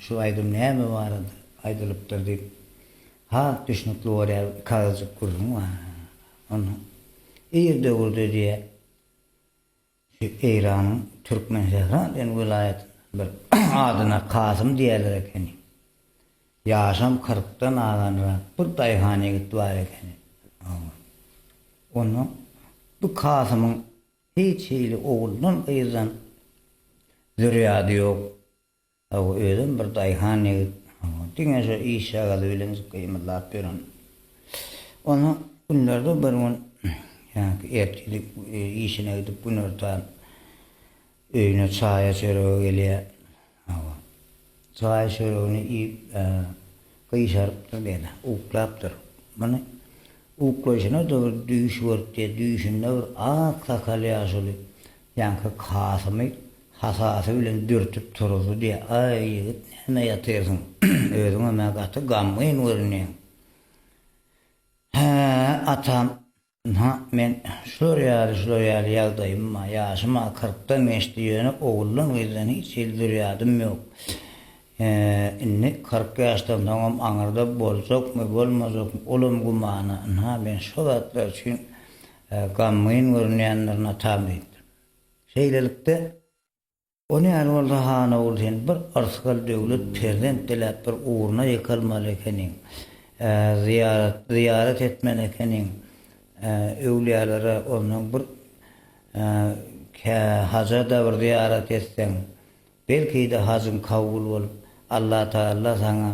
Şu aýdym näme barada aýdylypdyr diýip, has düşnükli bolýar iki agyzjyk gürrüň bar. Onda ir döwürde diýýär, şu Eýranyň Türkmensähra diýen welaýatyndan bir adyna Kasym diýerler ekeni. Ýaşam kyrkdan aganrak bir daýhan ýigit bar ekeni. Onda bu Kasymyň hiç hili oguldan-gyzdan zürýady ýok. Hawa, özem bir daýhan ýigit. Hawa, diňe şo işjagazy bilen gymyldap ýören. Onsoň günlerde bir gün ýaňky ertir işine gidip günortan öýüne çaýa-çörege gelýär. Hawa. Çaý-çöregini iýip, gyşarypdyr diýýär, uklapdyr. Muny uklaýşyna-da bir düýş görüp diýýär, düýşünde bir ak sakal ýaşuly ýaňky Kasymy hasasy bilen dürtüp turuzdy diýýär. Aý, ýigit, näme ýatyrsyň? Özüňem-ä gaty gamgyn görünýäň. Hä, atam, Ynha, men şular ýaly, şular ýaly ýagdaýym bar. Ýaşym-a kyrkdan geçdi, ýöne oguldan-gyzdan hiç hili zürýadym ýok. Indi 40 ýaşdan soňam aňyrda boljakmy, bolmajakmy, olam gümana. Ynha, men şo zatlar üçin gamgyn görünýändirin, atam diýipdir. Şeýlelikde, O näl bolsa han ogul sen bir yrsgal döwlet perzent diläp bir ugruna ýykylmaly ekeniň. Zyýarat zyýarat etmeli ekeniň öwlüýälere onsoň bir kä haja-da bir zyýarat etseň belki-de hajyň kabul bolup Allatagalla saňa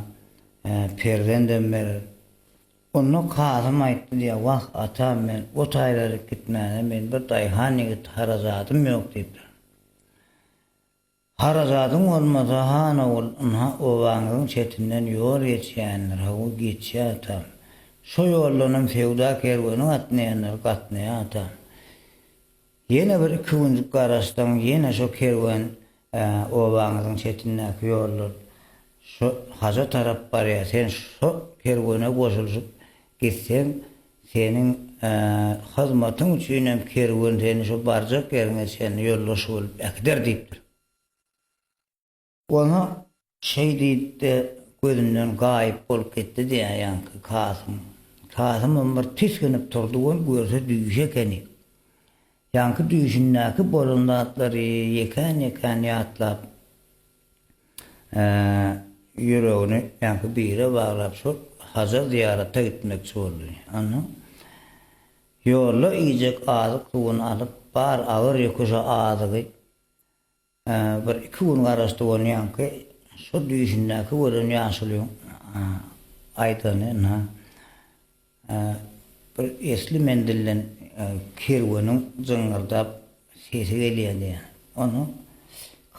perzendem berer. Onda Kasym aýtdy diýýär, Wah, atam, men o taýlaryk gitmäne, men bir daýhan ýigit, harajadym ýok diýipdir. Harajadyň bolmasa, han ogul, ynha, obaňyzyň çetinden ýol geçýändir, hawa, geçýär, atam. Şo ýoldanam söwda kerweni gatnaýandyr, gatnaýar, atam. Ýene bir iki günjük garaşsaň, ýene şo kerwen obaňyzyň çetindäki ýoldan şo haja tarap barýar. Sen şo kerwene goşulyşyp gitseň, seniň hyzmatyň üçinem kerwen seni şo barjak ýeriňe çenli ýoldaş bolup äkider diýipdir. Oňa şeý diýdi-de, gözünden gaýyp bolup gitdi diýýär ýaňky Kasym. Kasymam bir tisginip turdy we görse düýşi ekeni. Ýaňky düýşündäki bolan zatlary ýekän-ýekän ýatlap, ýüregini ýaňky bire baglap, şol haja zyýarata gitmekçi boldy. Onsoň ýolda iýjek azyk-suwuny alyp, bar agyr ýüki şo azygy Bir iki gün garaşdy onýanky şo düýşündäki gören ýaşulyň aýdany ynha bir esli menzilden kerweniň jyňňyrdap sesi gelýär diýýär. Onsoň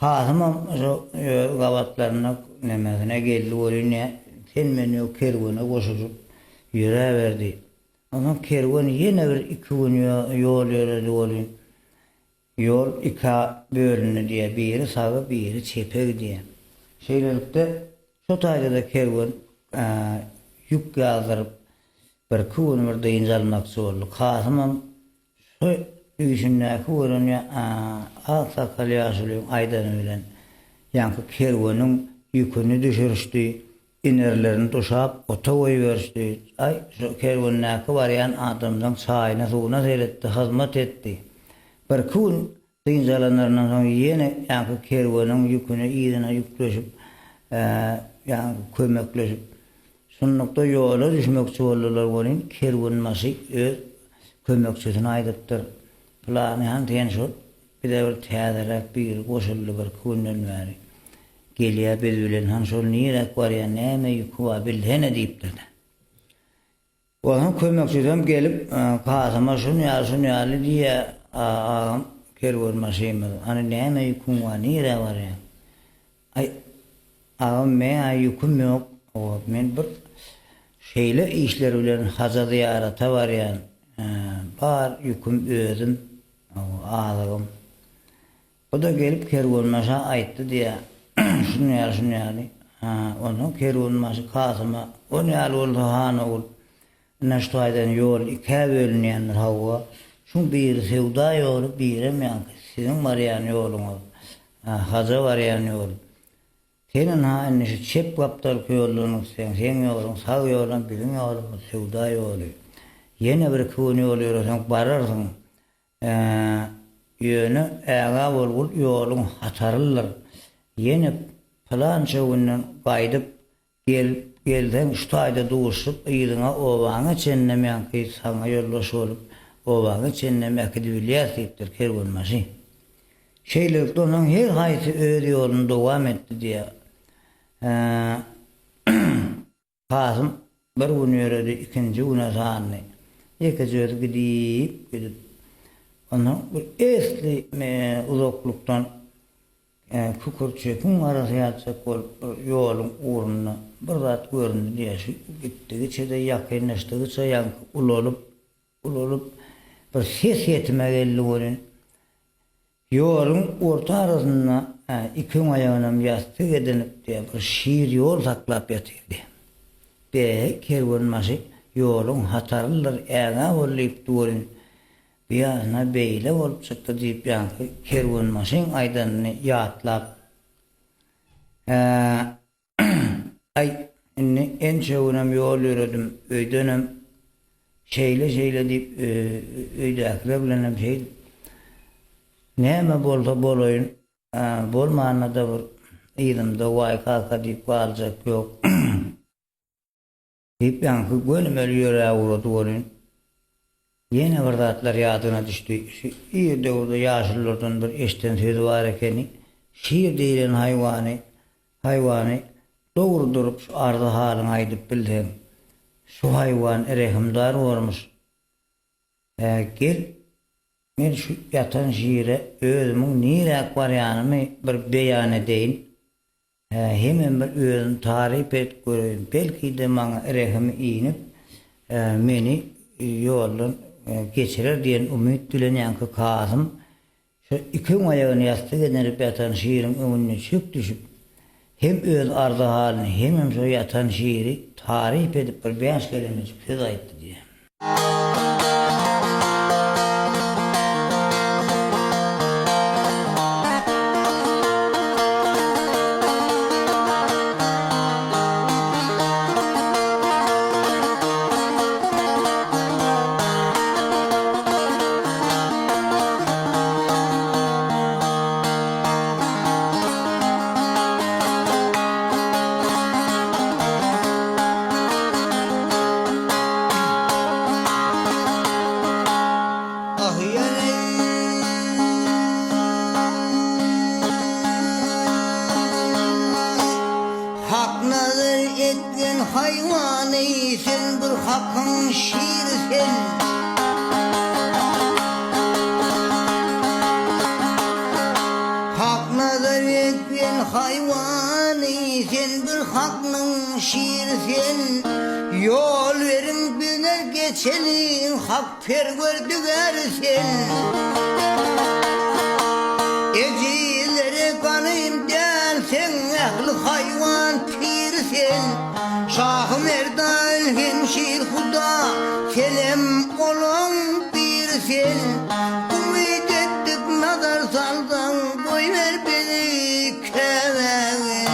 Kasymam şo öz gabatlaryna nemesine geldi welin diýýär, sen-men ýok kerwene goşulyp ýöräberdi. Onsoň kerwen ýene bir iki gün ýol ýöredi welin, Ýol ikä bölündi diýýär, biri saga, biri çepe gidýär. Şeýlelikde, şo taýda-da kerwen ýük ýazdyryp, birki gün bir dynç almakçy boldy. Kasymam şo düýşündäki gören ak sakgal ýaşulyň aýdany bilen, ýaňky kerweniň ýüküni düşürişdi, inerlerini duşap, ota goýberişdi. Aý, şo kerwendäki barýan adamlaň çaýyna-suwuna seretdi, hyzmat etdi. Birki gün dynç alanlaryndan soň ýene ýaňky kerweniň ýüküni yzyna ýükleşip, ýaňky kömekleşip, şunlukda ýola düşmekçi boldular welin, kerwenbaşy öz kömekçisine aýdypdyr, Pylany han, sen şol bize bir täzeräk biri goşuldy birki günden bäri. Gelýär biz bilen, han şol niräk barýar, näme ýüki bar bilsene diýipdir-de. Onsoň kömekçisem gelip, Kasyma şun ýaly, şun ýaly diýýär, Agam, kerwenbaşymyz, hany näme ýüküň bar, nirä barýaň? Aý, agam, meň-ä ýüküm ýok, men bir şeýle işler bilen haja zyýarata barýan, bar ýüküm özüm, azygym. Bu-da gelip kerwenbaşa aýtdy diýýär, Şun ýaly, şun ýaly. Ha, onsoň kerwenbaşy Kasyma, On ýaly bolsa, han ogul, ine şu taýdan ýol ikä bölünýändir, hawa, şuň biri söwda ýoly, birem ýaňky siziň barýan ýoluňyz, haja barýan ýol. Sen ynha indi şu çep gapdalky ýoldan gitseň, seň ýoluň sag ýolam, biziň ýolumyz söwda ýoly. Ýene bir-iki gün ýol ýöreseň bararsyň. Ýöne ägä bolgul, ýoluň hatarlydyr. Ýene pylança günden gaýdyp gel, gelseň şu taýda duşup, yzyňa obaňa çenlem ýaňky saňa ýoldaş bolup, obaňa çenlem äkidibilýäs diýipdir kerwenbaşy. Şeýlelikde onuň her haýsy öz ýoluny dowam etdi diýýär. Kasym bir gün ýöredi, ikinji güne sandy. Ýekeje özi gidip, gidip, onsoň bir esli uzaklykdan kükürt-çöpüň arasy ýaljak bolup bir ýoluň ugrunda bir zat göründi diýýär. Şu gitdigiçe-de, ýakynlaşdygyça ýaňky ulalyp, ulalyp, bir ses ýetime geldi welin, Ýoluň orta arasynda iki öň aýagynam ýassyk edinip diýýär, bir şir ýol saklap ýatyrdy. Be, kerwenbaşy ýoluň hatarlydyr, ägä bol diýipdi welin, bu ýanyna beýle bolup çykdy diýip ýaňky kerwenbaşyň aýdanyny ýatlap, Hä, Aý, indi ençe günem ýol ýöredim, öýdenem şeýle-şeýle diýip, öýdäkiler bilenem şeýdip, näme bolsa bolaýyn, bolmanda-da bir yzymda waý kaka diýip galjak ýok. Diýip, ýaňky gönümel ýöräp ugrady welin, ýene bir zatlar ýadyna düşdi. Şu ir döwürde ýaşululardan bir eşiden sözi bar ekeni, Şir diýlen haýwany, haýwany dogry durup şu arzy-halyňy aýdyp bilseň, şu haýwan rehimdar bormuş. Hä, gel, men şu ýatan şire özümiň niräk barýanymy bir beýan edeýin. Hä, hemem bir özüni taryp edip göreýin, belki-de maňa rehimi inip, meni ýoldan geçirer diýen umyt bilen ýaňky Kasym şo iki öň aýagyny ýassyk edinip ýatan şiriň öňünde çök düşüp, hem öz arzy-halyny, hemem şo ýatan şiri taryp edip bir bäş kelemejik söz aýtdy diýýär. Ah ýene Hak nazar etgen haýwany sen bir hakyň şiri sen. Hak nazar etgen haýwany sen bir haknyň şiri sen. Ýol beriň bizler geçeliň Hak perwerdigär sen. Ejizlere ganym däl seň ähli haýwan piri sen. Şahy Merdan hem şir Huda senem olaň biri sen. Umyt etdik nazar salsaň goýber bizi Käbäge.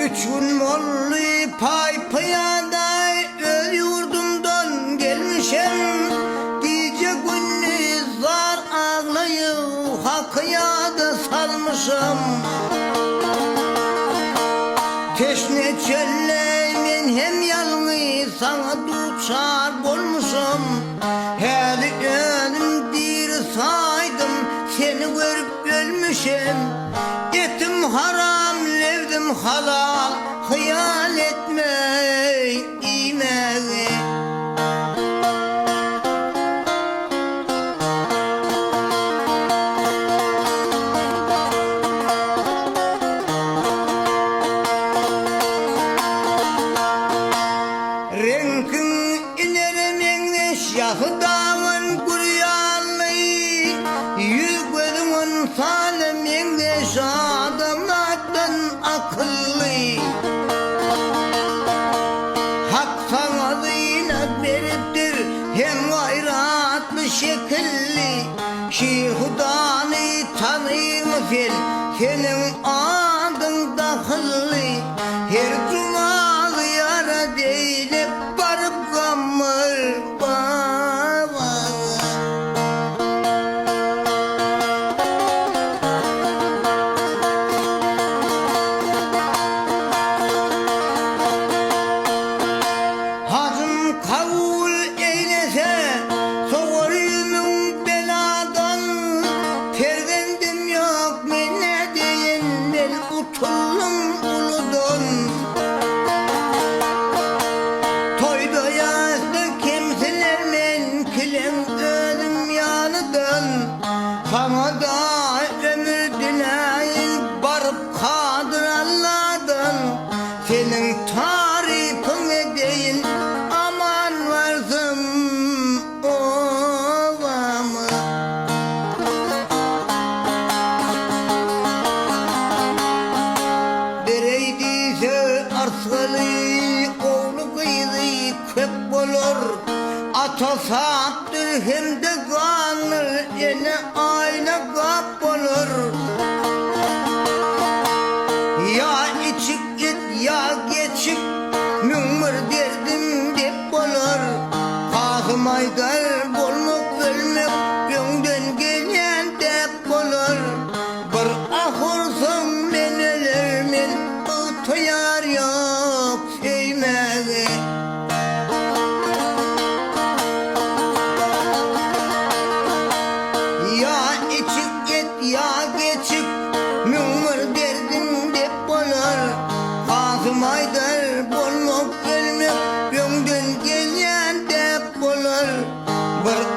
Üç gün boldy paý-pyýada öz ýurdumdan gelmişem. Gije-gündiz zar aglaýyp Haky ýada salmyşam. Teşne çölde men hem ýalňyz saňa duçar bolmuşam. Häli özüm diri saýdym, seni görüp ölmüşem. Etim haram, lebzim halal, hyýal etme iýmäge. Reňkiň inere meňzeş ýasy daman gür ýaly, Ýüz-gözüň ynsana meňzeş adamzatdan akylly. Hak saňa zynat beripdir. Gaýratly şekilli Şirhudany tanyňmy sen Seniň adyň dahylly Her juma zyýarat eýlep baryp Gammar baba. Hajym kabul eýlese, sowar ýüzüň beladan, Perzendim ýok, men nädeýin, men utuldym uludan. Toýda ýasda kemsiler men kileň özüm ýalydan, Saňa-da ömür diläýin baryp Kadyr Alladan, Seniň tarypyň edeýin aman barsam obama. Bereý diýse arsgaly ogly gyzy köp bolar. Ata sapdyr hem-de gandyr ene aýna gap bolar. Ýa içip git, ýa geçip, 1001 derdim dep bolar. Kasym aýdar, bolmak ölmek öňden gelýän däp bolar. Bir ah ursaň men ölermen, ygtyýar ýok söýmäge. Ýa içip git, ýa geçip, 1001 derdim dep bolar. Kasym aýdar, bolmak ölmek öňden gelýän däp bolar. Bir.